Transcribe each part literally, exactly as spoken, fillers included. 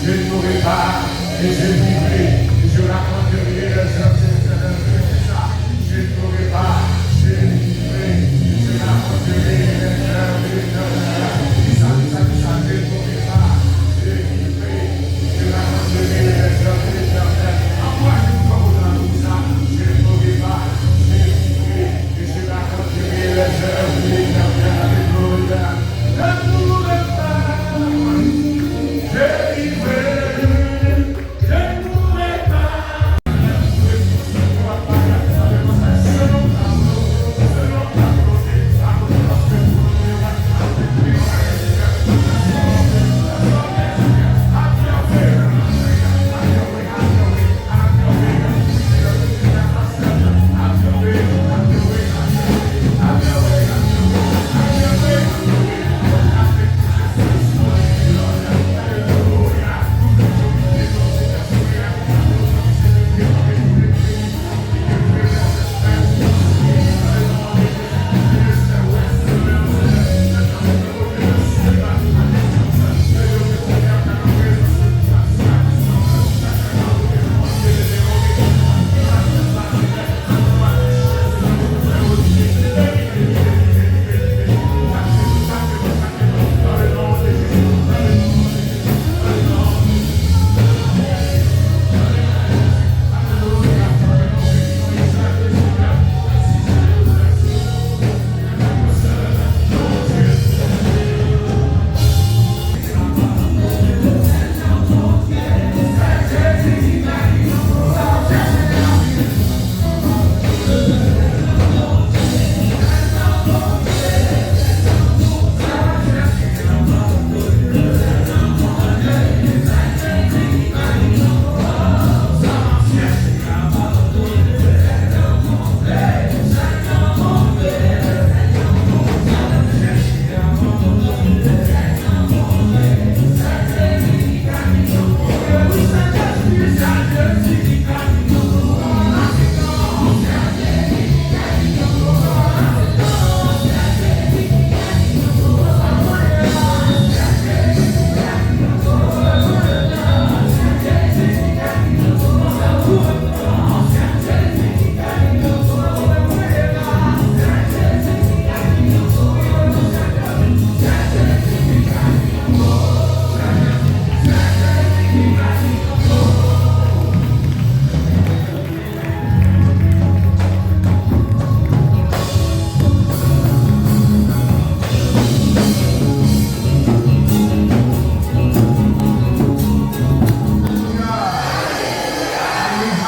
Je ne mourrai pas, et je vivrai, et je raconterai les œuvres de l'Éternel. Je ne mourrai pas, je vivrai, et je raconterai les œuvres de l'Éternel. Dis ça, dis ça, dis ça, je ne mourrai pas, je vivrai, et je raconterai les œuvres de l'Éternel. Encouragez-vous comme vous dans tout ça. Je ne mourrai pas, je vivrai, et je raconterai les œuvres de l'Éternel. Alléluia. Je ne mourrai pas, je vivrai.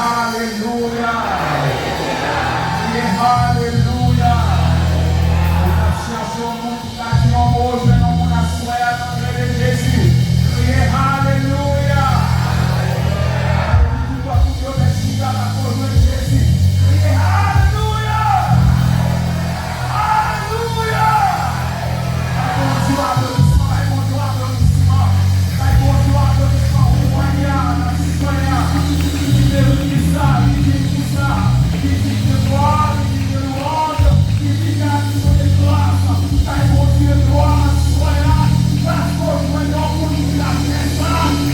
Alelouya! Alelouya! Alelouya! Ou t ap chache yon moun ki ka di yon mo, jwenn yon moun aswè a nan non de Jezi. Kriye alelouya! Ou di, "Tout moun yo fè chita pa ko jwenn Jezi." Kriye alelouya! Alelouya! Bay Bondye yon aplodisman, bay Bondye yon aplodisman, bay Bondye yon aplodisman pou mwen, nan ti frè a, ki merite sa, ki digne pou sa, ki digne glwa, ki digne lwanj, ki digne aksyon de gras. Bay Bondye glwa aswè a, paske w jwenn yon moun ki ka fè sa,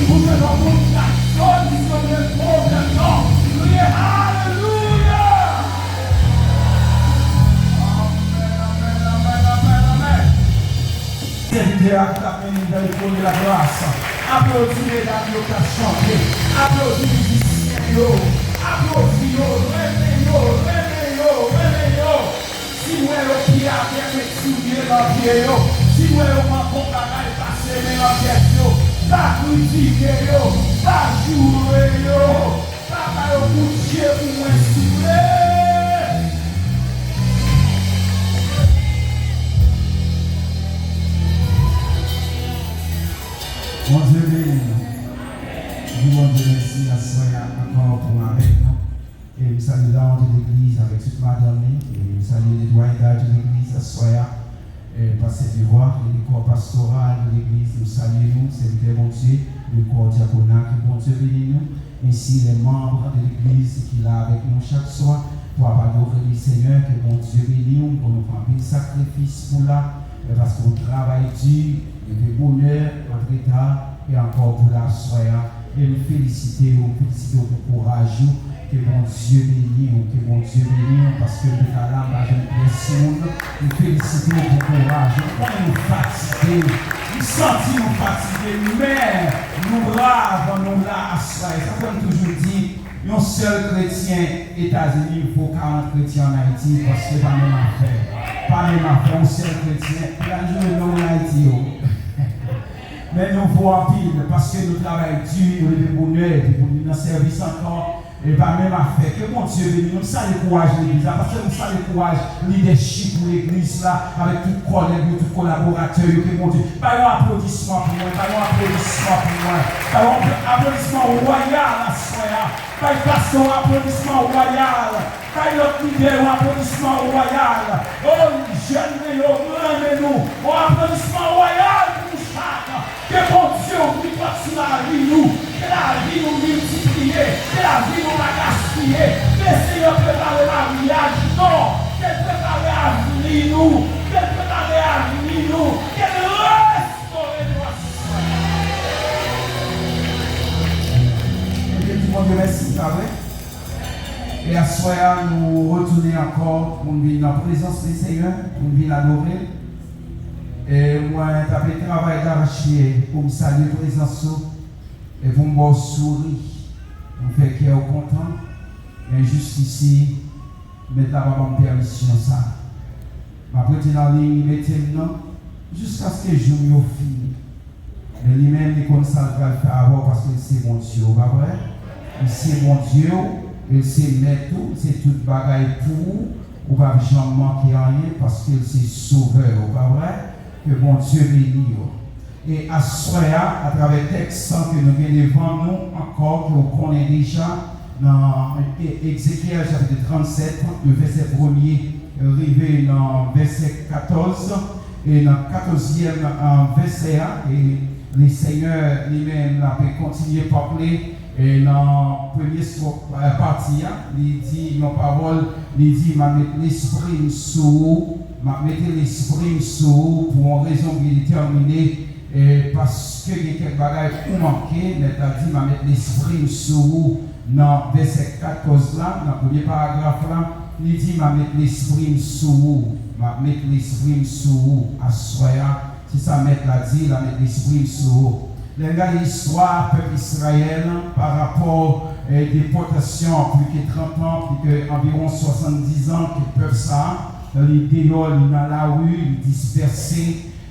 ou jwenn yon moun ki ka solisyone pwoblèm nan. Kriye alelouya! Amèn, amèn, amèn, amèn, amèn. Sèvitè a ki t ap mennen n nan lekòl de la gras. Aplodi medam yo k ap chante. Aplodi mizisyen yo. Aplodi yo, renmen yo, renmen yo, renmen yo. Si w wè yo pye atè, met soulye nan pye yo. Si w wè yo manke yon bagay, pase men nan tèt yo. Pa kritike yo, pa joure yo. Pa ba yo kout je pou mwen, siple. Bondye beni nou. Di Bondye mèsi aswè a ankò pou avèk nou. E m salye lawon de legliz avèk tout madanm li. E m salye netwayaj de legliz aswè a. E, pastè Divwa, e le kò pastoral de legliz, nou salye nou, sèvitè Bondye, le kò dyakona, ke Bondye beni nou, ensi les membres de legliz ki la avèk nou chak swa pou adore le Seigneur, ke Bondye beni w, ke nou fè anpil sakrifis pou la, e paske w travay di, leve bonè, antre ta, ankò pou aswè a. E m felisite w, m felisite w pou kouraj ou. Ke Bondye beni w, ke Bondye beni w, paske m te ka la, m pa jwenn pyès moun. M felisite w pou kouraj ou. M konnen nou fatige, m santi nou fatige, men nou brav, nou la aswè a. E sa fè m toujou di, yon sèl kretyen Etazini vo karant kretyen ann Ayiti, paske pa menm afè. Pa menm afè, yon sèl kretyen, pral jwenn nou ann Ayiti yo. Men nou vo anpil, paske nou travay di, nou leve bonè, epi pou nou nan sèvis ankò, e pa menm afè. Ke Bondye beni nou. M salye kouraj legliz la, paske m salye kouraj lidèchip ou legliz la, avèk tout kòlèg yo, tout kolaboratè yo, ke Bondye. Bay yon aplodisman pou mwen, bay yon aplodisman pou mwen, bay yon aplodisman wayal aswè a. Bay pastè yon aplodisman wayal. Bay lòt lidè yon aplodisman wayal. O, jèn mwen yo, m renmen nou. Yon aplodisman wayal pou nou chak. Ke Bondye ouvri pòt sou lavi nou. Ke lavi nou miltipliye. Ke lavi nou pa gaspiye. Ke Senyè prepare maryaj nou. Ke l prepare avni nou. Ke l prepare avni nou. Ke l restore nou aswè. Ebyen, di Bondye mèsi, pa vre? E aswè a, nou retounen ankò pou n vin nan prezans li, Senyè, pou n vin adore l. E mwen t ape travay dache pou m salye prezans ou e pou m ba w souri, pou m fè kè w kontan. Men jiskisi, Mèt la pa ban m pèmisyon sa. M ap rete nan liy li mete m nan jiskaske jou m yo fini. Men li menm, li konn sa l pral fè avè w, paske l se Bondye w, pa vre? Li se Bondye w, e l se mèt ou, l se tout bagay pou ou. Ou p ap janm manke anyen, paske l se sovè w, pa vre? Ke Bondye beni w. E aswè a, atravè tèks ke nou gen devan nou ankò, ke w konnen deja, nan E-, Ezekyèl chapit trannsèt, de vèsè premye rive nan vèsè katòz, e nan katòzyèm, a, vèsè a, e Lesenyè li menm l ape kontinye pale, e nan premye swa-, a, pati a, li di yon pawòl, li di, "M a met lespri m sou ou, m ap mete lespri m sou ou pou yon rezon byen detèmine, e paske gen kèk bagay ou manke." Mèt la di, "M a met lespri m sou ou." Nan vèsè katòz la, nan premye paragraf la, li di, "M a met lespri m sou ou, m ap met lespri m sou ou." Aswè a, se sa Mèt la di, "L a met lespri m sou ou." Lè n gade istwa pèp Izrayèl, pa rapò, eh, depòtasyon plis ke trant an, plis ke anviwon swasanndiz an ke pèp sa a, li deyò, li nan lari, li dispèse,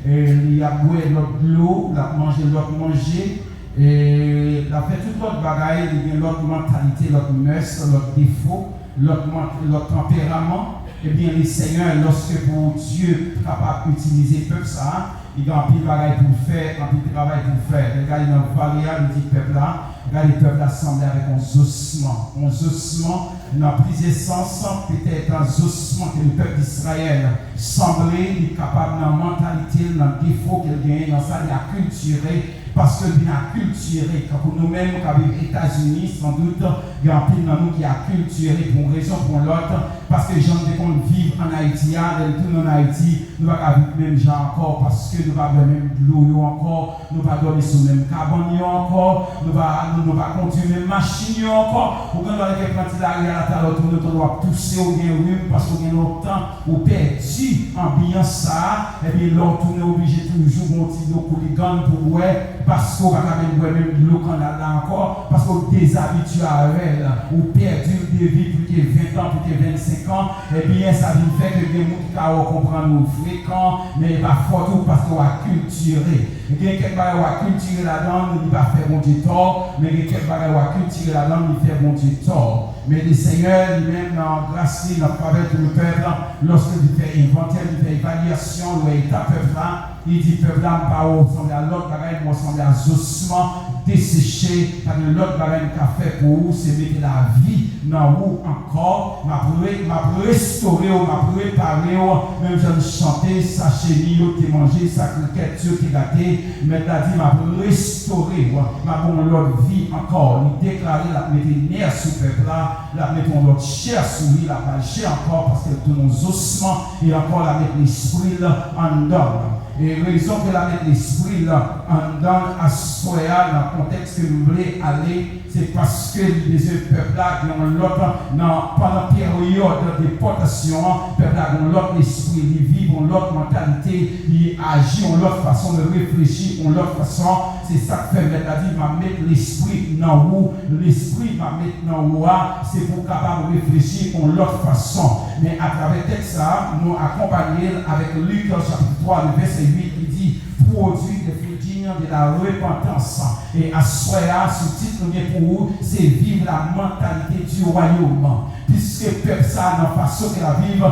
eh, li ap bwè lòt dlo, l ap manje lòt manje, eh, l ap fè tout lòt bagay, li gen lòt mantalite, lòt mès, lòt defo, lòt man-, lòt tanperaman. Ebyen, Lesenyè, lòske Bondye kapab itilize pèp sa a, li gen anpil bagay pou l fè, anpil travay pou l fè. Lè gade nan vale a, li di pèp la, gade pèp la sanble avèk yon zosman. Yon zosman, nan plizyè sans, petèt zosman ke le pèp Izrayèl sanble, li kapab nan mantalite l, nan defo ke l genyen, nan sa li akiltire, paske l vin akiltire. Tankou nou menm k ap viv Etazini, sandout, gen anpil nan nou ki akiltire pou yon rezon, pou yon lòt, paske jan n te konn viv ann Ayiti a, lè n tounen ann Ayiti, nou pa ka viv menm jan ankò, paske nou pa bwè menm dlo yo ankò, nou pa dòmi sou menm kabann yo ankò, nou pa, nou, nou pa kondui menm machin yo ankò. Ou gen dwa lè kèk pati lari a la, talè w tounen, w tande w ap touse, ou gen rim, paske w gen lontan ou pèdi anbyans sa a. Ebyen, lè w tounen, w oblije toujou gen yon ti dlo kouligann pou w bwè, paske w pa ka menm bwè menm dlo kannal la ankò, paske w dezabitye avè l, ou pèdi l depi plis ke ven an, plis ke vennsenk an. Ebyen, sa vin fè ke gen moun ki ka wè w konprann ou frekan, men e pa fòt ou, paske w akiltire. Gen kèk bagay w akiltire ladan l, li pa fè Bondye tò, men gen kèk bagay w akiltire ladan l, li fè Bondye tò. Men Lesenyè li menm, nan gras li, nan favè pou le pèp, lòske li fè envantè, li fè evalyasyon, li wè eta pèp la, li di, "Pèp la, m pa wè w sanble a lòt bagay, men w sanble a zosman deseche, pa gen lòt bagay m ka fè pou ou, se mete lavi nan ou ankò, m ap re-, m ap restore w, m ap repare w." Menm jan n chante, sa cheni yo te manje, sa krikèt yo te gate, Mèt la di, "M ap restore w, m ap ba w yon lòt vi ankò." Li deklare l ap mete nè sou pèp la, l ap mete yon lòt chè sou li, l ap ba l chè ankò, paske l tounen yon zosman, e ankò l ap met lespri l anndan l. E rezon ke l a met lespri l anndan l aswè a, nan kontèks ke m vle ale, se paske li bezwen pèp la gen yon lòt, nan, pandan peryòd depòtasyon an, pèp la gen yon lòt lespri, li viv yon lòt mantalite, li aji yon lòt fason, li reflechi yon lòt fason. Se sa k fè Mèt la di, "M a met lespri nan ou." Lespri m a met nan ou a, se pou w kapab reflechi yon lòt fason. Men atravè tèks sa a, nou akonpanye l avèk Lik chapit twa, le vèsè uit, ki di, "Produit des fruits dignes de la repentance." E aswè a, sou tit nou gen pou ou, se "Vivre la mentalité du royaume." Piske pèp sa a, nan fason ke l ap viv,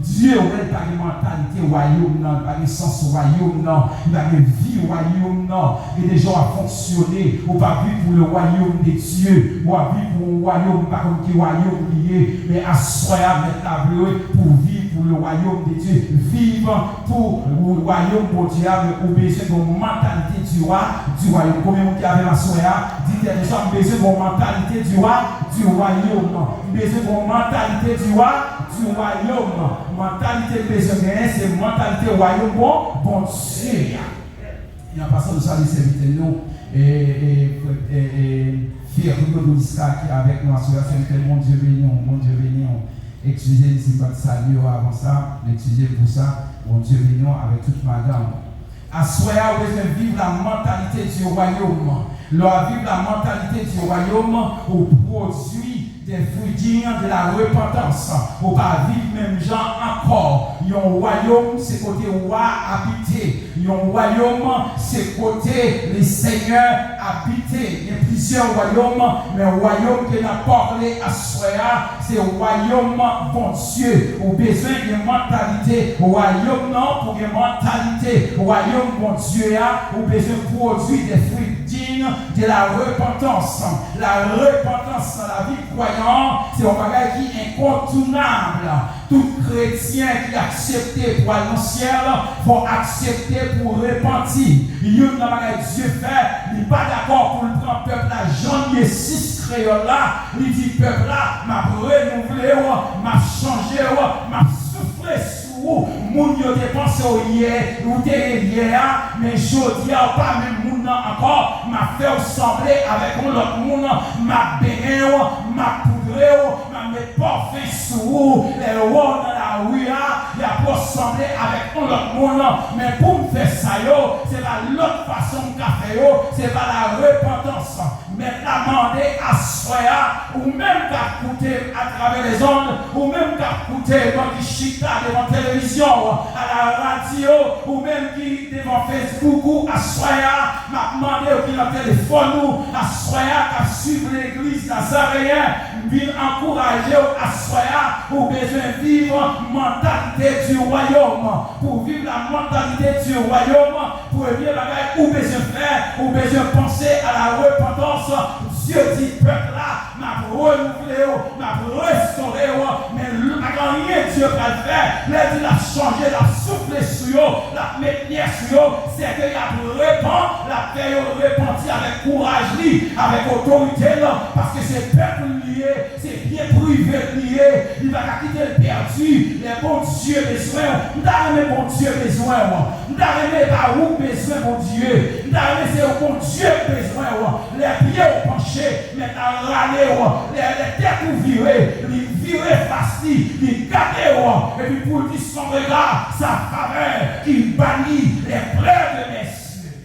Dye wè l pa gen mantalite wayòm nan, li pa gen sans wayòm nan, li pa gen vi wayòm nan. Gen de jan w ap fonksyone, ou pa viv pou le royaume de Dieu, w ap viv pou yon wayòm, ou pa konn ki wayòm li ye. Men aswè a, Mèt la vle pou w viv pou le royaume de Dieu, viv pou wayòm Bondye a, men ou bezwen gen yon mantalite du roi, du royaume. Konbyen moun ki avè m aswè a? Di tèt ou sa, "M bezwen gen yon mantalite du roi, du royaume." M bezwen gen yon mantalite du roi, du royaume. Mantalite m bezwen genyen, se mantalite wayòm bon, Bondye a. E an pasan, nou salye sèvitè nou, e, e, e, e, Pierre Hugo Dolisca ki avèk nou aswè a, sèvitè, Bondye beni w, Bondye beni w. Eskize m si m pa t salye w avan sa, eskize m pou sa, Bondye beni w avèk tout madanm ou. Aswè a, ou bezwen viv la mentalité du royaume. Lè w ap viv la mentalité du royaume, ou pwodui des fruits dignes de la repentance. Ou pa viv menm jan ankò. Yon wayòm, se kote wa abite. Yon wayòm, se kote le Seigneur abite. Gen plizyè wayòm, men wayòm ke n ap pale aswè a, se wayòm Bondye. Ou bezwen gen mantalite wayòm nan pou gen mantalite wayòm Bondye a, ou bezwen pwodui des fruits dignes de la repentance. La repentance nan lavi kwayan an, se yon bagay ki enkontounab. Tout kretyen ki aksepte pou al nan syèl, fò aksepte pou repanti. Youn nan bagay Dye fè, li pa dakò pou l pran pèp la jan l ye, sis kreyòl la, li di pèp la, "M ap renouvle w, m ap chanje w, m ap soufle sou ou." Moun yo te panse w yè, ou te ye yè a, men jodi a, ou pa menm moun nan ankò. M ap fè w sanble avèk yon lòt moun, m ap benyen w, m ap poudre w, m ap met pòfen sou ou. Lè yo wè w nan lari a, y ap wè w sanble avèk yon lòt moun. Men pou m fè sa yo, se pa lòt fason m ka fè yo, se pa la repantans. Mèt la mande aswè a, ou menm k ap koute m atravè lèzond, ou menm k ap koute m ki chita devan televizyon, a la radyo, ou menm ki devan Facebook ou aswè a, m ap mande w ki nan telefòn ou aswè a, k ap swiv legliz Nazareyen, m vin ankouraje w aswè a, ou bezwen viv mentalité du royaume. Pou w viv la mentalité du royaume, premye bagay ou bezwen fè, ou bezwen panse a la repantans. Dye di pèp la, m ap renouvle w, m ap restore w, men l-, pa gen anyen Dye pral fè. Lè l di l ap chanje, l ap soufle sou yo, l ap met nyè sou yo, sèke y ap repan, l ap fè yo repanti avèk kouraj li, avèk otorite l, paske se pèp li ye, se byen prive li ye, li pa ka kite l pèdi. Lè Bondye bezwen w, m ta renmen Bondye bezwen w, m ta renmen e pa ou k bezwen Bondye, m ta renmen se Bondye k bezwen w. Lè pye w panche, Mèt la rale w, lè, lè tèt ou vire, li vire fas li, li gade w, epi pou l di son rega, sa favè ki ba li les pleurs de mes yeux.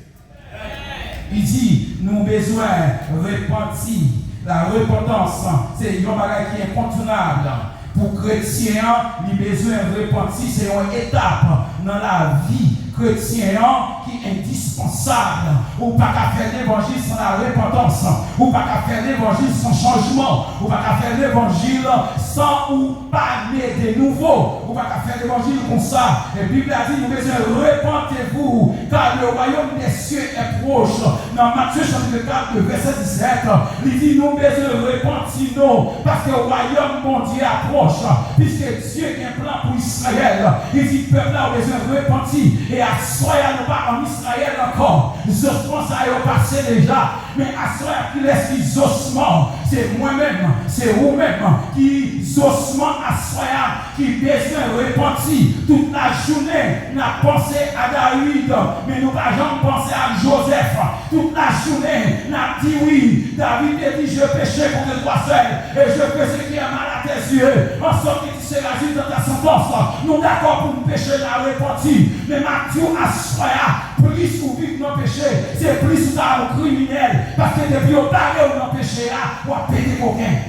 Li di, nou bezwen repanti. La repantans, se yon bagay ki enkontounab. Pou kretyen an, li bezwen repanti. Se yon etap nan lavi kretyen an ki endispansab. Ou pa ka fè levanjil san la repantans. Ou pa ka fè levanjil san chanjman. Ou pa ka fè levanjil san ou pa ne de nouvo. Ou pa ka fè levanjil konsa. E Bib la di nou bezwen repentez-vous, car le royaume des cieux est proche. Nan Matye chapit kat, le vèsè disèt, li di nou bezwen repanti nou, paske wayòm Bondye a pwòch. Piske Dye gen plan pou Izrayèl, li di pèp la ou bezwen repanti. E aswè a nou pa ann Izrayèl ankò. Zosman sa yo pase deja. Men aswè a, kilès ki zosman? Se mwen menm, se ou menm ki zosman aswè a, ki bezwen repanti. Tout lajounen, n ap panse a David, men nou pa janm panse ak Jozèf. Tout lajounen, n ap di, wi, David te di, je péchai contre toi seul, et je fais ce qui est mal à tes yeux. En ce qui se résulte de ta sentence. Nou dakò pou n peche, n a repanti. Men m ap di w aswè a, plis ou viv nan peche, se plis ou ta yon kriminèl. Paske depi yo bare w nan peche a, w ap pete koken.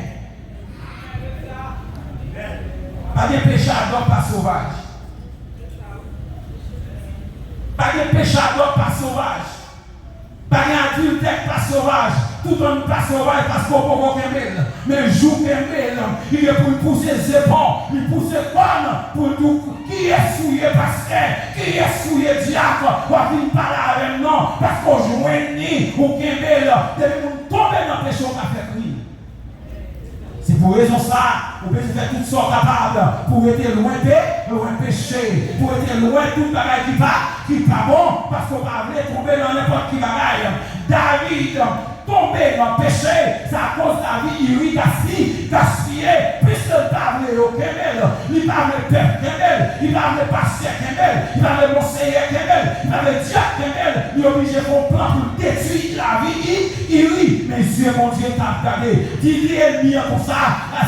Pa gen peche a dòk pa sovaj. Pa gen peche a dòk pa sovaj. Pa gen adiltè k pa sovaj. Tout moun pa sovaj paske w poko kenbe l. Men jou w kenbe l, li gen pou l pouse zepon, li pouse kòn pou l di w kiyès ou ye pastè, kiyès ou ye dyak, w ap vin pale avè m non, paske w jwenn li, ou kenbe l. Depi moun tonbe nan peche, w ka fè krim. Se pou rezon sa a, ou bezwen fè tout sa w kapab pou w rete lwen pe, lwen peche, pou w rete lwen tout bagay ki pa, ki pa bon, paske w pa vle tonbe nan nenpòt ki bagay. David tonbe nan peche, se akoz lavi Iri gaspi-, gaspiye, piske l pa vle yo kenbe l, li pa vle pèp kenbe l, li pa vle pastè kenbe l, li pa vle monseyè kenbe l, li pa vle dyak kenbe l, li oblije fè yon plan pou l detwi lavi I-, Iri. Men zye Bondye t ap gade. Di, di ènmi an konsa,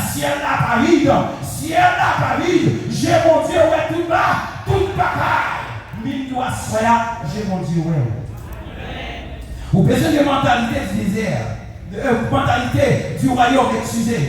syèl la pa vid, syèl la pa vid, je Bondye wè tout ba-, tout bagay. Min dwa aswè a, je Bondye wè w. Ou bezwen gen mantalite di dezè, euh, mantalite di wayòm, eskize.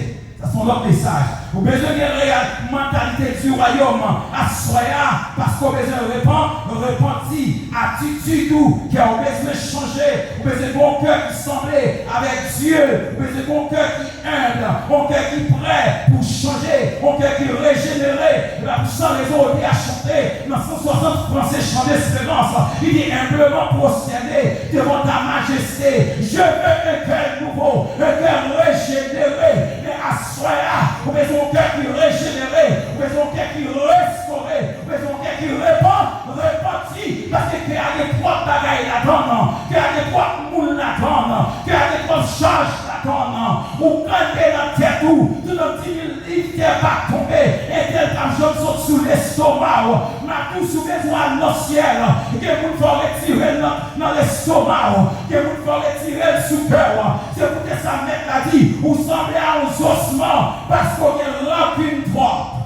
Sa se yon lòt mesaj. Ou bezwen gen reyal mantalite di wayòm aswè a, paske w bezwen repan-, repanti, atitid ou, kè w bezwen chanje, ou bezwen gen yon kè ki sanble avèk Dye, ou bezwen gen yon kè ki enb, yon kè ki prè pou chanje, yon kè ki rejenere. E pa pou sa rezon yo te a chante nan san swasant franse chan desperans. Li di, humblement prosterné devant ta majesté. Je veux un cœur nouveau, un cœur régénéré. Men aswè a, ou bezwen yon kè ki rejenere, ou bezwen yon kè ki restore, ou bezwen yon kè ki repan-, repanti. Paske kè a gen twòp bagay ladann, kè a gen twòp moun ladann, kè a gen twòp chaj ladann. Ou kanpe nan tèt ou, toutan di mil liv tè pa tonbe, entèl p ap janm sot sou lestoma w. M ap di w, si w bezwen al nan syèl, gen moun fò retire l nan, nan lestoma w, gen moun fò retire l sou kè w. Se poutèt sa Mèt la di, ou sanble a yon zosman, paske w gen rankin twòp.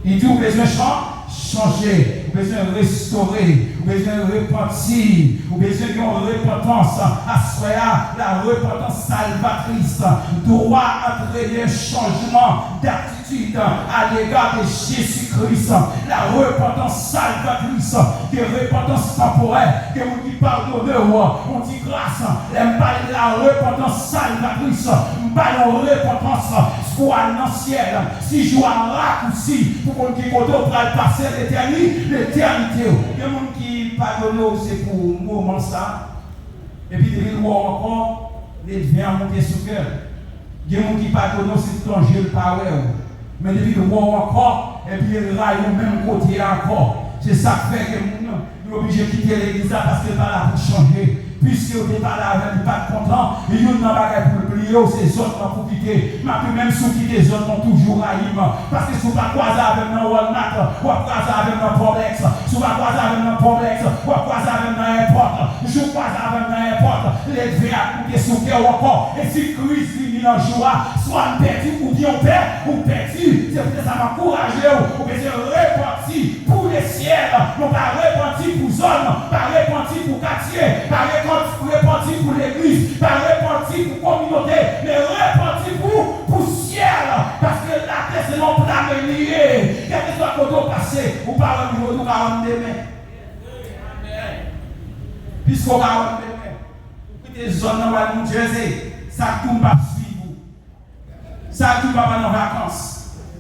Li di ou bezwen chan-, chanje, ou bezwen restore, ou bezwen repanti, ou bezwen gen yon repantans. Aswè a, la repentance salvatrice doit entraîner un changement d'attitude à l'égard de Jésus-Christ. La repentance salvatrice, gen repantans tanporè, gen moun ki padone w, ou di gras. Lè m pale de la repentance salvatrice, m pale yon repantans pou al nan syèl. Si jou a rakousi pou konn ki kote w pral pase letèni-, letènite w. Gen moun ki padone w se pou moman sa, epi depi l wè w ankò, ledven an moute sou kè l. Gen moun ki padone w se tout an je l pa wè w. Men depi l wè w ankò, epi l rayi w menm kote a ankò. Se sa k fè gen moun yo oblije kite legliz la paske l pa la pou chanje. Piske yo te pale avè l, li pa t kontan, youn nan bagay pou l bliye w, se zòn nan pou kite. M ap di, menm si w kite zòn nan, w toujou rayi m. Paske si w pa kwaze avè m nan Walmart, w ap kwaze avè m nan Publix. Si w pa kwaze avè m nan Publix, w ap kwaze avè m nan èpòt. Jou w kwaze avè m nan èpòt, ledven ap moute sou kè w ankò. E si kriz vini nan jou a, swa m pèdi oubyen w pè-, ou pèdi. Se poutèt sa m ankouraje w, ou bezwen repanti pou lesyèl. Non pa repanti pou zòn, pa repanti pou katye, pa repanti, repanti pou legliz, pa repanti pou kominote, men repanti pou, pou syèl. Paske latè se yon plamen li ye. Kèlkeswa kote w pase, ou pa wè m jodi, ou ka wè m demen. Piske w pa wè m demen. Ou kite zòn nan, w al New Jersey, sa k di w m p ap swiv ou? Sa k di w m p ap al nan vakans?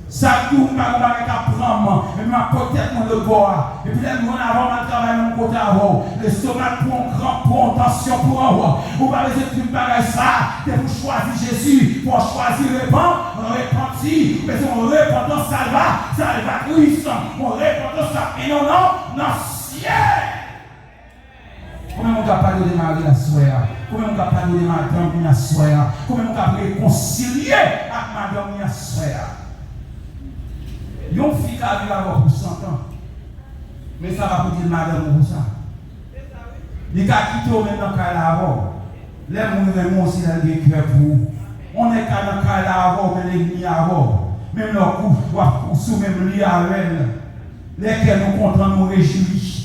Sa k di w m pa gen bagay k ap pran m, epi m ap pote tèt mwen lòtbò a? Epi lè m jwenn avè w, m al travay menm kote avè w. Lestomak pran w, kranp pran w, tansyon pran w. Ou pa bezwen di m bagay sa a. Depi w chwazi Jezi, fò w chwazi repan-, repanti. Ou bezwen yon repantans salva-, salvatris, yon repantans k ap mennen w nan, nan syèl. Konbyen moun k ap padone mari aswè a? Konbyen moun k ap padone madanm li aswè a? Konbyen moun k ap rekonsilye ak madanm li aswè a? Yon fi ka viv avè w pou san tan, men sa pa pou di l madanm ou pou sa. Li ka kite w menm nan kay la avè w. Lè moun renmen w, se lè l gen kè pou ou. Yon nèg ka nan kay la avè w, men lènmi avè w. Menm lè w kou, w ap kou sou menm li avè l. Lè kè nou kontan, nou rejwi.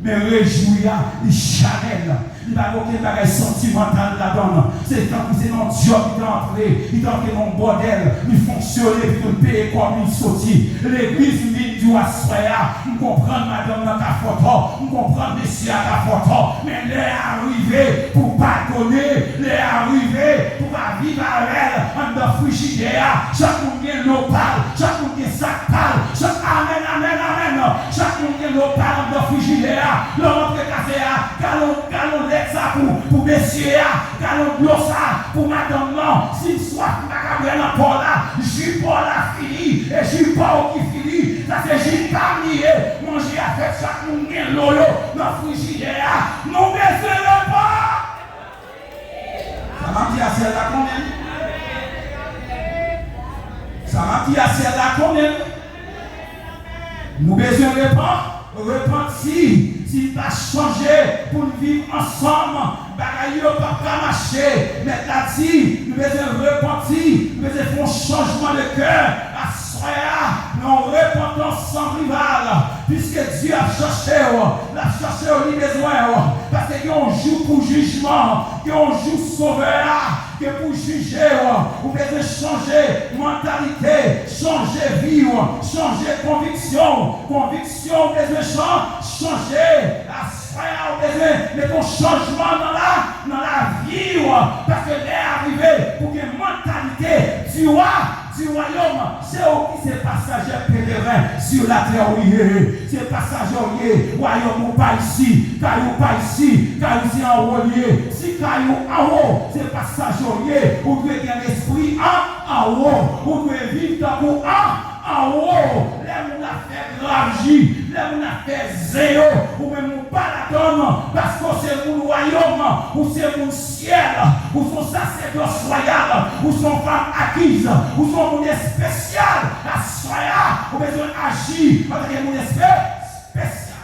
Men rejwi a, li chanèl. Li pa gen okenn bagay santimantal ladan l. Se tankou se nan dyòl li te antre, li te antre nan yon bòdèl, li fonksyone, epi tou l peye kòb li, li soti. Legliz vin di w aswè a, m konprann madanm nan ka fè w tò, m konprann mesye a ka fè w tò, men lè a rive pou w padone, lè a rive pou w pa viv avè l anndan frijidè a. Chak moun gen lo pa l, chak moun gen sak pa l, chak, amèn, amèn, amèn. Chak moun gen lo pa l anndan frijidè a. Lè w antre kafè a, galon, galon lèt sa pou, pou mesye a, galon dlo sa pou madanm nan. Si m swaf, m pa ka bwè nan pa w la. Ji pa w la fini, e ji pa w ki fini, sa se ji pa m li ye. Manje a fèt, chak moun gen lo yo nan frijidè a. Nou bezwen repa. Sa m ap di a, syèl la konnen l. Sa m ap di a, syèl la konnen l. Nou bezwen repan-, repanti. Si n pa chanje pou n viv ansanm, bagay yo p ap ka mache. Mèt la di, nou bezwen repanti, nou bezwen fè yon chanjman de kè. Aswè a, nan yon repantans san rival, piske Dye ap chache w, l ap chache w, li bezwen w, paske gen yon jou pou jijman, gen yon jou Sovè a gen pou jije w. Ou bezwen chanje mantalite, chanje vi w, chanje konviksyon w. Konviksyon w bezwen chan-, chanje. Aswè a, ou bezwen mete yon chanjman nan la, nan lavi w, paske lè a rive pou gen mantalite di wa, di wayòm. Se ou ki se pasajè, pèleren sur la terre ou ye. Se pasajè w ye. Wayòm ou pa isi, kay ou pa isi, kay ou se anwo l ye. Si kay ou anwo, se pasajè w ye. Ou dwe gen lespri an, anwo. Ou dwe viv tankou an, anwo. Lè moun ap fè grav ji, lè moun ap fè zen yo, ou menm ou pa ladann, paske w se moun wayòm, ou se moun syèl, ou se yon sasèdòs wayal, ou se yon fanm akiz, ou se yon moun espesyal. Aswè a, ou bezwen aji antanke moun espe-, espesyal.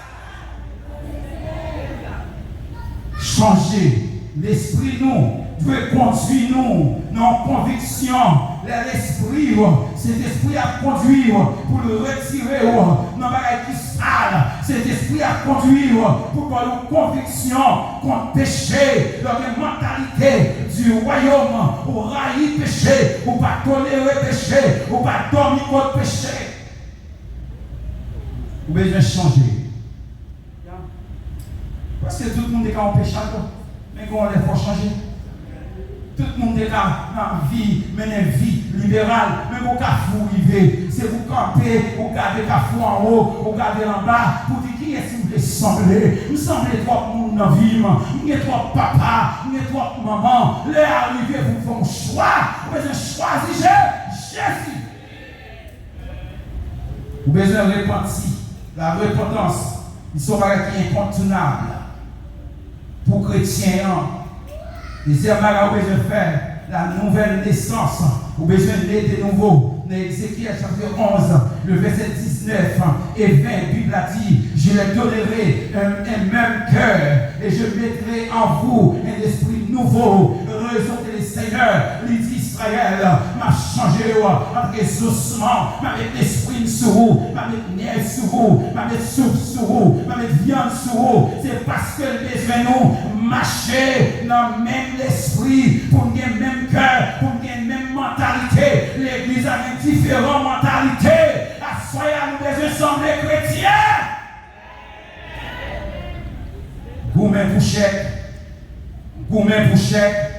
Chanje. Lespri nou dwe kondui nou nan yon konviksyon. Lè Lespri w, Sentespri ap kondui w pou l retire w nan bagay ki sal. Sentespri ap kondui w pou l ba w yon konviksyon kont peche. Lè w gen mantalite di wayòm, ou rayi peche, ou pa tolere peche, ou pa dòmi kot peche. Ou bezwen chanje. Paske tout moun te ka yon pechadò, men gen yon lè fò chanje. Tout moun te ka nan vi, mennen vi liberal, men pou kafou rive, se pou kanpe, ou gade kafou anwo, ou gade anba, pou di kiyès m vle sanble. M sanble twòp moun nan vi m, m gen twòp papa, m gen twòp manman. Lè a rive pou m fè yon chwa, ou bezwen chwazi Je-, Jezi. Ou bezwen repanti. La repantans, li se yon bagay ki enkontounab pou kretyen an. Dezyèm bagay ou bezwen fè, la nouvèl nesans. Ou bezwen ne de nouvo. Nan Ezekyèl chapit onz, le vèsè diznèf e ven, Bib la di, Je leur donnerai un, un même cœur et je mettrai en vous un esprit nouveau. Rezon ke Senyè, li di Izrayèl, m ap chanje w antre zosman, m ap met lespri m sou ou, m ap met nèv sou ou, m ap met souf sou ou, m ap met vyann sou ou. Se paske l bezwen nou mache nan menm lespri, pou n gen menm kè, pou n gen menm mantalite. Legliz la gen diferan mantalite. Aswè a, nou bezwen sanble kretyen. Goumen pou chèk. Goumen pou chèk.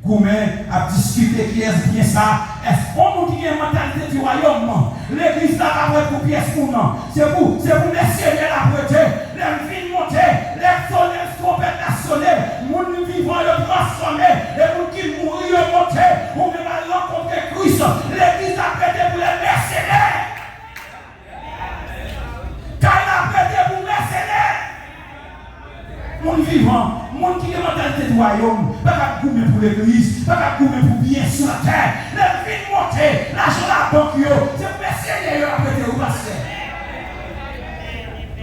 Goumen, ap diskite kiyès byen sa. Èske yon moun ki gen mantalite di wayòm, legliz la pa prèt pou pyès moun? Se pou, se pou mèsenè la prete. Lè m fin monte, lè sonè, twonpèt la sone, moun vivan yo transfòme, e moun ki mouri yo monte, ou menm al rankontre Kris. Legliz la prete pou lè mèsenè. Kay la prete pou mèsenè. Moun vivan, goumen pou legliz, pa ka goumen pou byen sou latè. Lè l fin monte, lajan labank yo, se pou mèsenè yo ap rete, wi, pastè.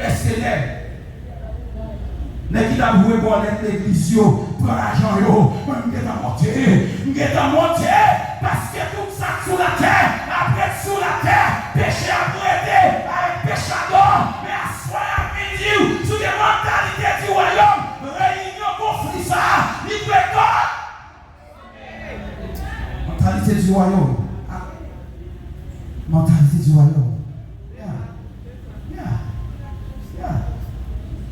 Mèsenè. Nèg ki t ap voye bòlèt legliz yo, pran lajan yo. Mwen, m gentan monte. M gentan monte. Paske tout sa k sou latè ap ret sou latè. Peche ap rete avèk pechadò. Men aswè a, m vin di w, si w gen mantalite di wayòm, reyinyon konfli sa a, li dwe kò. Mantalite di wayòm. Ah. Mantalite di wayòm. Yeah. Yeah. Yeah.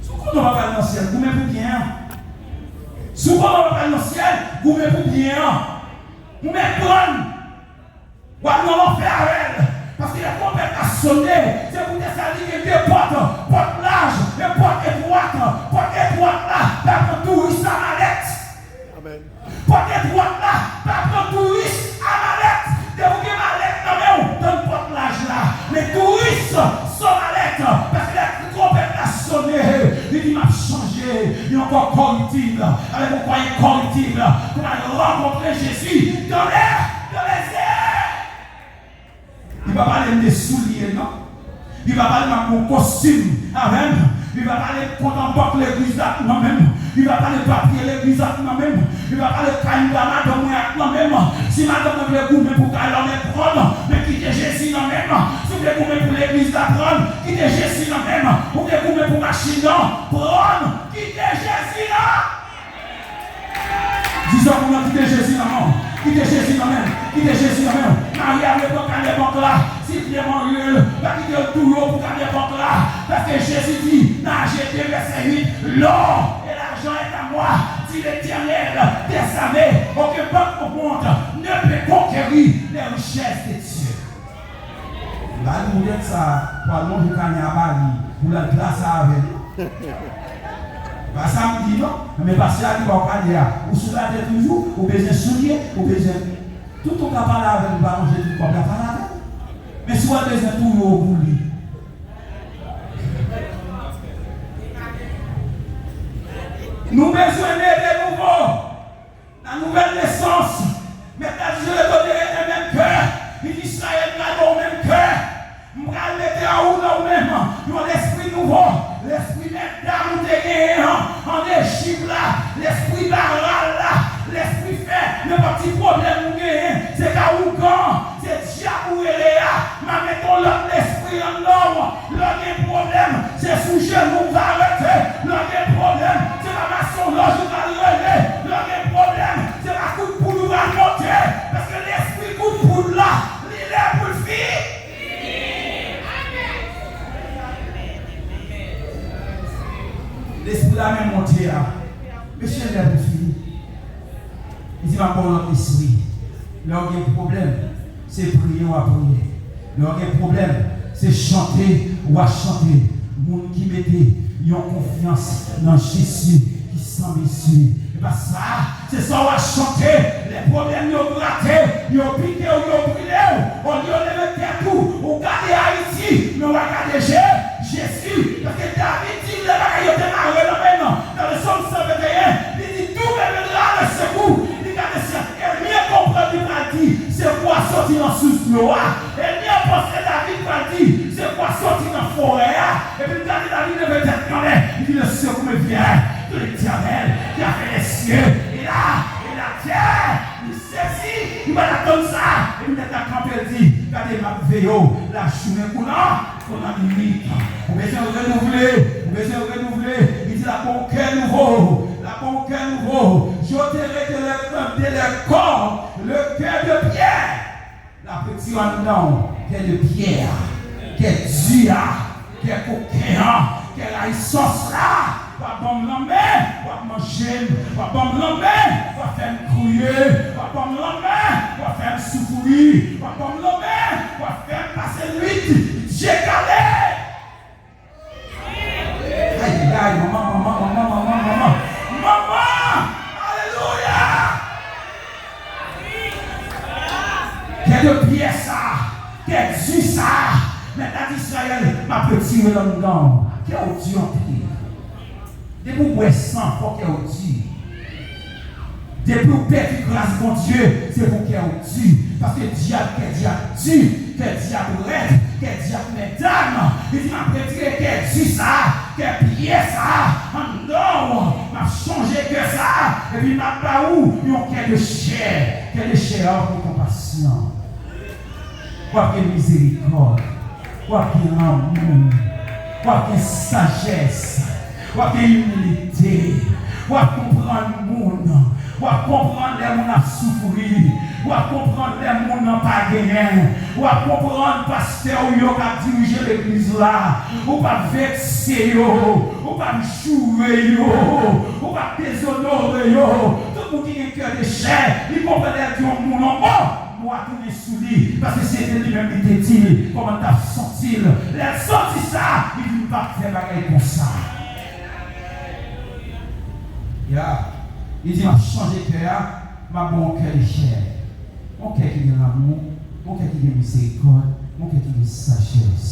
Si w konnen w ap al nan syèl, goumen pou byen an. Si w konnen w ap al nan syèl, goumen pou byen an. Ou mèt pran. W ap nan lanfè avè l. Paske lè twonpèt la sone, se pou Tesaloniken gen de pòt, pòt laj e pòt etwat. Pòt etwat la, pa pran touris a malèt. Amèn. Pòt etwat la, pa pran touris a malèt. Depi w gen malèt nan men w, tann pòt laj la. Men touris san malèt, paske lè twonpèt la sone, li di, "M ap chanje yon kò kòriptib avèk yon kò enkòriptib pou m al rankontre Jezi dans les, dans les airs." Li pa pale m de soulye, non. Li pa pale m ak yon kostim avè m. Li pa pale m kont an bank legliz la nan men m. Li pa pale papye legliz la nan men m. Li pa pale kay m ba madanm mwen ak nan men m. Si madanm mwen vle goumen pou kay la, men pran l, men kite Jezi nan men m. Si w vle goumen pou legliz la, pran l, kite Jezi nan men m. Ou vle goumen pou machin nan, pran l, kite Jezi nan Di sa pou mwen, kite Jezi nan men w. Kite Jezi nan men w. Kite Jezi nan men w. Mari a vle pran kanè bank la. Silvouplè, marye l. Pa kite l touye w pou kanè bank la. Paske Jezi di, nan Aje de vèsè uit, "L'or et l'argent est à moi, dit l'Éternel des armées. Aucune banque au monde ne peut conquérir les richesses de Dieu." M pa di w nèg sa pral lonje kanè a ba li pou l al glase avè l. Pa sa m di non. Men pastè a ki ba w kanè a, ou sou latè toujou, ou bezwen soulye, ou bezwen. Tout ou ka pale avè l, ou pa lonje tout kòb la pale avè l. Men si w al bezwen touye w pou li. Nou bezwen ne de nouvo. La nouvelle naissance. Mèt la di, "Je te donnerai un même cœur." Li di, "Izrayèl, m pral ba w menm kè. M pral mete an ou, nan ou menm, yon lespri nouvo, lespri mètdam ou te genyen an, an Ejip la, lespri Baal la, lespri fè nenpòt ti pwoblèm ou genyen, se ka ougan, se dyab ou rele a, m a mete yon lòt lespri anndan w." Lè w gen pwoblèm, se sou jenou w va rete. Lè w gen pwoblèm, se pa masonlòj ou pral rele. Lè w gen pwoblèm, se pa kout poud ou pral monte. Paske lespri kout poud la, li lè pou l fini. Lespri la menm monte a, mesye, lè pou fini. Li di, "M ap ba w lòt lespri." Lè w gen pwoblèm, se priye w a priye. Lè w gen pwoblèm, se chante w a chante. Moun ki mete yon konfyans nan Jezi ki san mezi. E pa sa, se sa w a chante. Lè pwoblèm yo grate, yo pike w, yo brile w. Olye w leve tèt ou, ou gade Ayiti, men w a gade Je-, Jezi. Paske David di, lè bagay yo te mare nan men l, nan Sòm san venteyen, li di, "D'où me viendra le secours?" Li gade syèl. Ènmi an konprann li pral di, "Sekou a soti nan sous dlo a." Ènmi an panse David pral di, "Sekou a soti nan forè a." Epi l gade David leve tèt kanmenm. Li di, "Le secours me vient de l'Éternel qui a fait les cieux et la, et la terre." Li sezi, li pa t atann sa. Epi nèg la kanpe, l di, "Gade, m ap veye w lajounen kou nan, kou nan nwit." Ou bezwen renouvle, ou bezwen renouvle. Li di, "L ap ba w kè nouvo, l ap ba w kè nouvo. J'ôterai de leur, de leur corps le cœur de pierre." L ap retire anndan w kè de pyè a, kè di a, kè koken an, kè rayisans la. W ap ban m lanmen, w ap manje m, w ap ban m lanmen, w ap fè m kriye, w ap ban m lanmen, w ap fè m soufri, w ap ban m lanmen, w ap fè m pase nwit je kale. Ayayay, manman, manman, manman, manman, manman. Manman! Alelouya! Kè de pyè sa, kè di sa, Mèt la di Izrayèl, m ap retire l anndan w. Kè w di anpil. Depi w bwè san, fò kè w di. Depi w pèdi gras Bondye, se pou kè w di. Paske dyab, kè dyab di, kè dyab rèd, kè dyab medam. Li di, "M ap retire kè di sa a, kè pyè sa a, anndan w. M ap chanje kè sa a, epi m ap ba ou yon kè de chè." Kè de chè a pou konpasyon. W ap gen mizerikòd. W ap gen lanmou. W ap gen sajès. W ap gen imilite. W ap konprann moun. W ap konprann lè moun ap soufri. W ap konprann lè moun nan pa genyen. W ap konprann pastè w yo k ap dirije legliz la. Ou p ap vekse yo. Ou p ap joure yo. Ou p ap dezonore yo. Tout moun ki gen kè de chè, li konprann lè l di yon moun yon mo, mo a tounen sou li, paske se te li menm li te di l kòman l t ap santi l. Lè l santi sa, li di, "M p ap fè bagay konsa." Ya. Li di, "M ap chanje kè a, m ap ba w yon kè de chè." Yon kè ki gen lanmou, yon kè ki gen mizerikòd, yon kè ki gen sajès.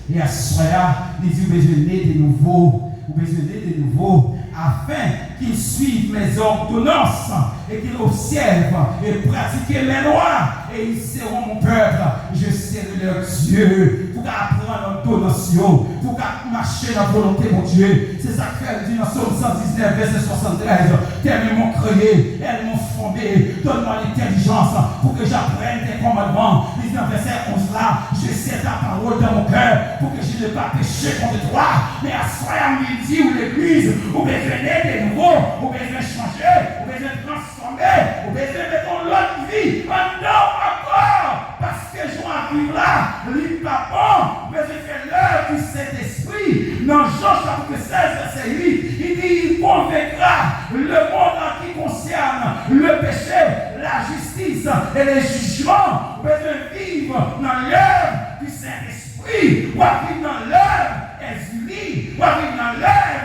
E aswè a, li di, "Ou bezwen ne de nouveau, ou bezwen ne de nouveau, afin qu'ils suivent mes ordonnances et qu'ils observent et pratiquent mes lois, et ils seront mon peuple, je serai leur Dieu." Pou w ka aprann òdonans yo, pou w ka mache nan volonte Bondye. Se sa k fè l di nan Sòm san diznèf, vèsè swasanntrèz, "Tes mains m'ont créé, elles m'ont formé, donne-moi l'intelligence pour que j'apprenne tes commandements." Li di nan vèsè onz la, "Je sais ta parole dans mon cœur, pour que je n'ai pas péché contre toi." Men aswè a, m vin di w, legliz, ou bezwen ne de nouvo, ou bezwen chanje, ou bezwen transfòme, ou bezwen mete yon lòt vi anndan w ankò. Paske jan w ap viv la, li pa bon. Ou bezwen fè lèv di Sentespri. Nan Jan chapit sèz, vèsè uit, li di, "Il convaincra le monde en ce qui concerne le péché, la justice et le jugement." Ou bezwen viv nan lèv di Sentespri. W ap viv nan lèv Ezili. W ap viv nan lèv,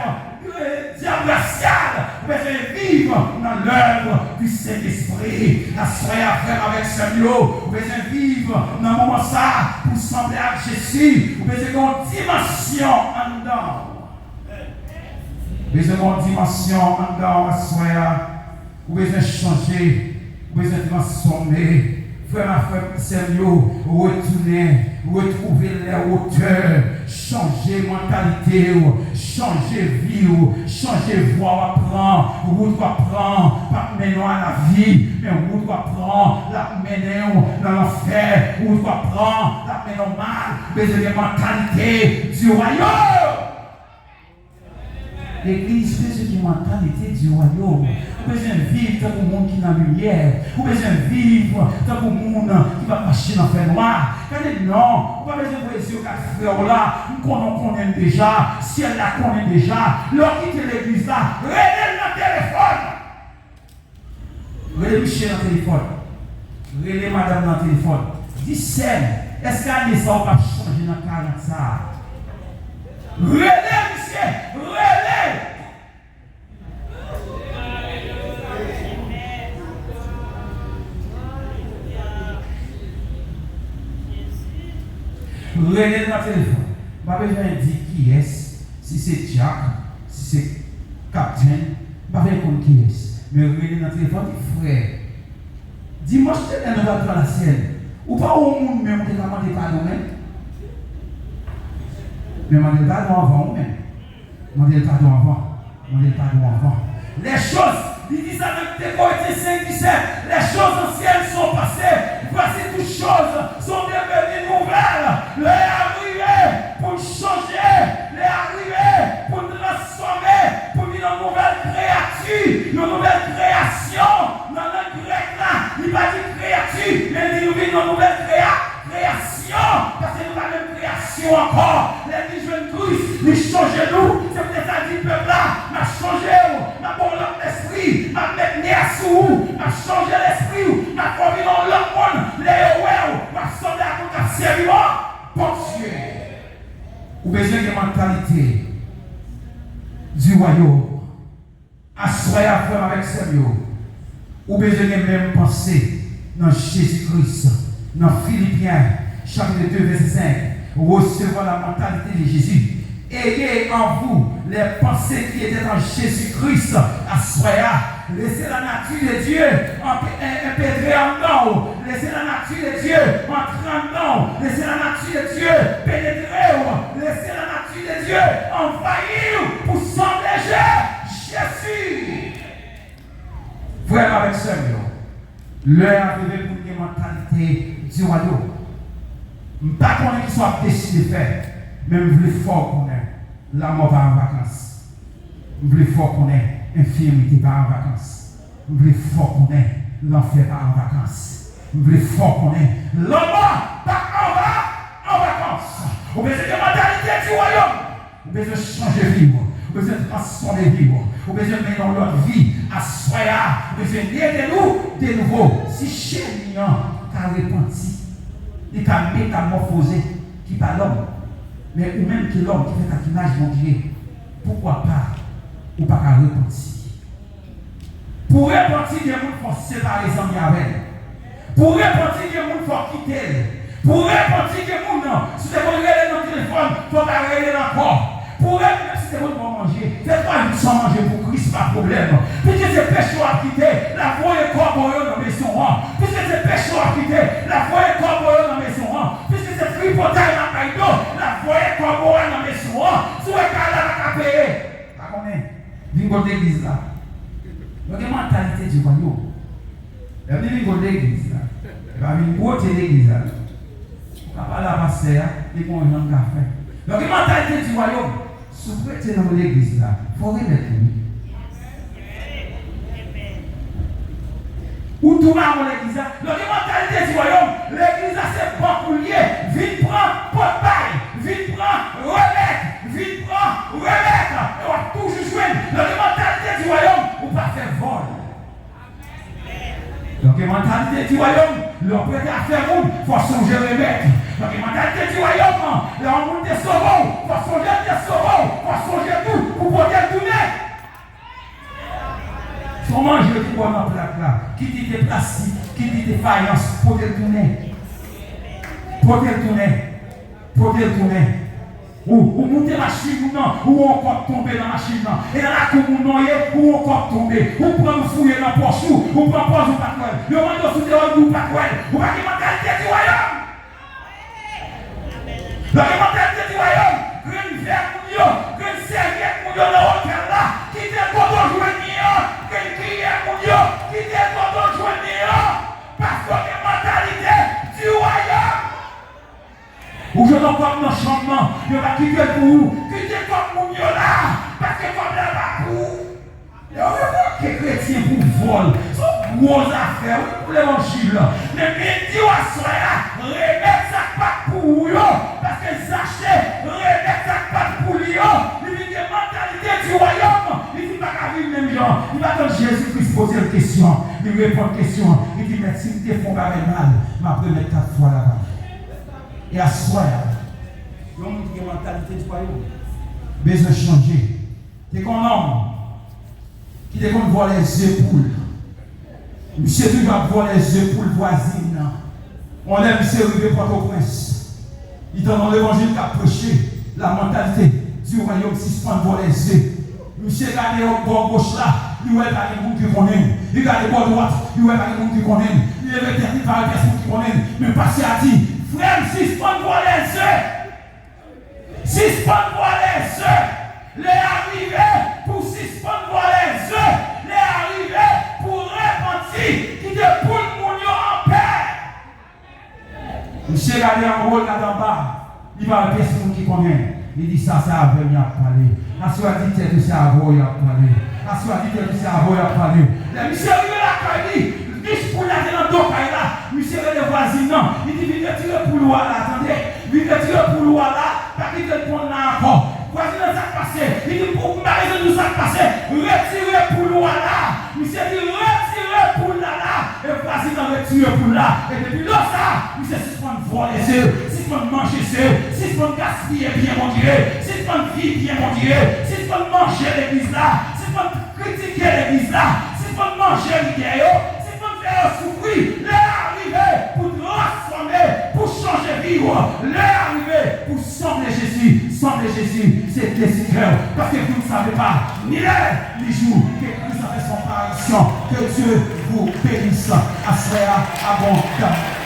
eh, dyab rasyal. Ou bezwen viv nan lèv di Sentespri. Aswè a, frè m avèk sè m yo, ou bezwen viv nan moman sa a pou w sanble ak Jezi. Ou bezwen gen yon dimansyon anndan w. Bezwen gen yon dimansyon anndan w aswè a. Ou bezwen chanje. Ou bezwen transfòme. Frè m ak frè, sè m yo, retounen, retwouve lè wotè, chanje mantalite w, chanje vi w, chanje vwa w ap pran. Wout w ap pran p ap mennen w a lavi, men wout w ap pran, l ap mennen w nan lanfè. Wout w ap pran, l ap mennen w mal. Bezwen gen mantalite di wayòm. Legliz bezwen gen mantalite di wayòm. Ou bezwen viv tankou moun ki nan limyè. Ou bezwen viv tankou moun ki p ap mache nan fènwa. Gade non, ou pa bezwen voye zye w gade frè w la. M konnen w konnen l deja. Syèl la konnen l deja. Lè w kite legliz la, rele l nan telefòn. Rele misye nan telefòn. Rele madanm nan telefòn. Di, "Sè m, èske ane sa a ou p ap chanje nan karant sa a?" Rele misye! Rele! Rele l nan telefòn. M pa bezwen di kiyès, si se dyak, si se kaptenn, m pa vle konn kiyès. Men rele nan telefòn, di, "Frè, dimanch te lè nou t al pran lasyèn, ou pa wè yon moun menm ou te ka mande padon menm?" Men mande l padon anvan ou menm. Mande l padon anvan. Mande l padon anvan. Les choses, li di sa nan de Korentyen senk disèt, "Les choses anciennes sont passées, voici toutes choses sont devenues nouvelles." Lè a rive pou n chanje. Lè a rive pou n transfòme, pou n vin yon nouvèl kreyati, yon nouvèl kreyasyon. Nan lang grèk la, li pa di kreyati, men li di nou vin yon nouvèl kreya-, kreyasyon, paske nou pa menm kreyasyon ankò. Lè li jwenn Kris, li chanje nou. Se poutèt sa l di pèp la, "M ap chanje w, m ap ba w lòt lespri, m ap met nè a sou ou, m ap chanje lespri w, m ap fè w vin yon lòt moun." Lè yo wè w, w ap sanble ak moun k ap sèvi Bondye. Ou bezwen gen mantalite di wayòm. Aswè a, frè m avèk sè m yo, ou bezwen gen menm panse nan Jezi Kris. Nan Filipyen, chapit de, vèsè senk, resevwa la mentalité de Jésus. Ayez en vous les pensées qui étaient en Jésus-Christ. Aswè a, Laissez la nature de Dieu imp- im- impétrer anndan w. Laissez la nature de Dieu entrer anndan w. Laissez la nature de Dieu pénétrer w. Laissez la nature de Dieu envahir w pou sanble Je- Jésus. Frè m avèk sè m yo, lè a rive pou n gen mantalite di wayòm. M pa konnen kisa w ap deside fè, men m vle fè w konnen lanmò pa an vakans. M vle fè w konnen enfimite pa an vakans. M vle fè w konnen lanfè pa an vakans. M vle fè w konnen lanmò pa an va- an vakans. Ou bezwen gen mantalite di wayòm. Ou bezwen chanje vi w. Ou bezwen transfòme vi w. Ou bezwen mennen yon lòt vi. Aswè a, ou bezwen ne de nou de nouvo. Si Cheni an ka repanti, li ka metamòfoze, ki pa lòm. Men ou menm ki lòm, ki fèt ak imaj Bondye, poukwa pa ou pa ka repanti? Pou repanti, gen moun fò separe zanmi avè l. Pou repanti, gen moun fò kite l. Pou repanti, gen moun nan, si w te konn rele nan telefòn, fò w pa rele l ankò. Pou repanti, menm si w te konn ba w manje, fè twa jou san manje pou Kris, pa pwoblèm. Piske se peche w ap kite, l ap voye kòbo yo nan mezon an. Piske se peche w ap kite, l ap voye kòbo yo nan mezon an. Piske se tripotay l ap bay do, l ap voye kòbo a nan mezon an. Si w wè kay la pa ka peye, pa konnen. Vin kot legliz la. Yo gen mantalite di wayòm. Lè m di vin kot legliz la, e pa vin bwote legliz la, non. Ou ka pale a pastè a, li gon jan l ka fè. Yo gen mantalite di wayòm. Si w prete nan legliz la, fò w remèt li, wi. Ou tou mawon legliz la. Yo gen mantalite di wayòm. Legliz la se bank ou l ye. Vin pran, pot bay. Vin pran, remèt. Vin pran, remèt. E w ap toujou jwenn. Yo gen mantalite di wayòm. Ou pa fè vòl. Yo gen mantalite di wayòm. Lè w prete afè moun, fò w sonje remèt. Yo gen mantalite di wayòm. Lè yon moun te sove w, fò w sonje l te sove w. Fò w sonje tou pou pote l tounen. Se yon manje yo te ba w nan plat la, kit li te plastik, kit li te fayans, pote l tounen. Pote l tounen. Pote l tounen. Ou, ou moute machin moun nan, ou wè yon kòb tonbe nan machin nan. E nan lakou moun nan w ye, ou wè yon kòb tonbe. Ou pran l, ou fouye nan pòch ou, ou pran pòz ou pa t wè l. Yo mande w si w te wè l, ou di w pa t wè l. Ou pa gen mantalite di wayòm. Yo gen mantalite di wayòm. Grenn vè moun yo, grenn sèvyèt moun yo nan otèl la, kite l kote w jwenn li an. Grenn kiyè moun yo, kite l kote w jwenn li an. Paske w gen mantalite di wayòm. Ou jwenn yon kòb nan chanm nan, yo pa kite l pou ou. Kite kòb moun yo la, paske kòb la pa pou ou. Yo revoke kretyen pou vòl. Se yon gwo zafè, wi, pou levanjil. Men Bib di w aswè a, remèt sa k pa t pou ou yo, paske Zache remèt sa k pa t pou li yo. Li vin gen mantalite di wayòm. Li di l pa ka viv menm jan. Li pa tann Jezi Kris poze l kesyon. Li reponn kesyon. Li di, Mèt, si m te fè yon bagay mal, m ap remèt kat fwa la ba li. E aswè a, yon moun ki gen mantalite di wayòm bezwen chanje. Te gen yon nonm ki te konn vòlè ze poul. Misye toujou ap vòlè ze poul vwazin nan. Yon lè misye rive Pòtoprens, li tande yon levanjil k ap preche la mantalite di wayòm, sispann vòlè ze. Misye gade bò goch la, li wè pa gen moun ki konnen l. Li gade bò dwat, li wè pa gen moun ki konnen l. Li leve tèt li, pa gen pèsonn ki konnen l. Men pastè a di, frè m, sispann vòlè ze. Sispann vòlè ze. Lè a rive pou w sispann vòlè ze. Lè a rive pou w repanti. Kite poul moun yo anpè. Misye gade anwo, l gade anba. Li pa wè pyès moun ki konnen. Li di, sa se avè m y ap pale. Aswè a, di tèt ou se avè w y ap pale. Aswè a, di tèt ou se avè w y ap pale. Lè misye rive lakay li, nich poul la te nan do kay la. Misye rele vwazin nan. Li di, vin retire poul ou a la, tande. Vin retire poul ou a la. Pa kite l pran nan akò. Vwazin nan, sa k pase? Li di, m pa bezwen di w sa k pase. Retire poul ou a la. Misye di, retire poul la la. E vwazin nan retire poul la. E depi lè sa, misye sispann vòlè ze, sispann manje ze, sispann gaspiye byen Bondye, sispann viv byen Bondye, sispann manje legliz la, sispann kritike legliz la, sispann manje lidè yo, sispann fè yo soufri. Lè a rive pou transfòme, pou chanje vi w. Lè a rive pou sanble Jezi. Sanble Jezi se desi kè w, paske vous ne savez pas ni lè ni jou ke Kris ap fè son parisyon. Que Dieu vous bénisse aswè a abondaman.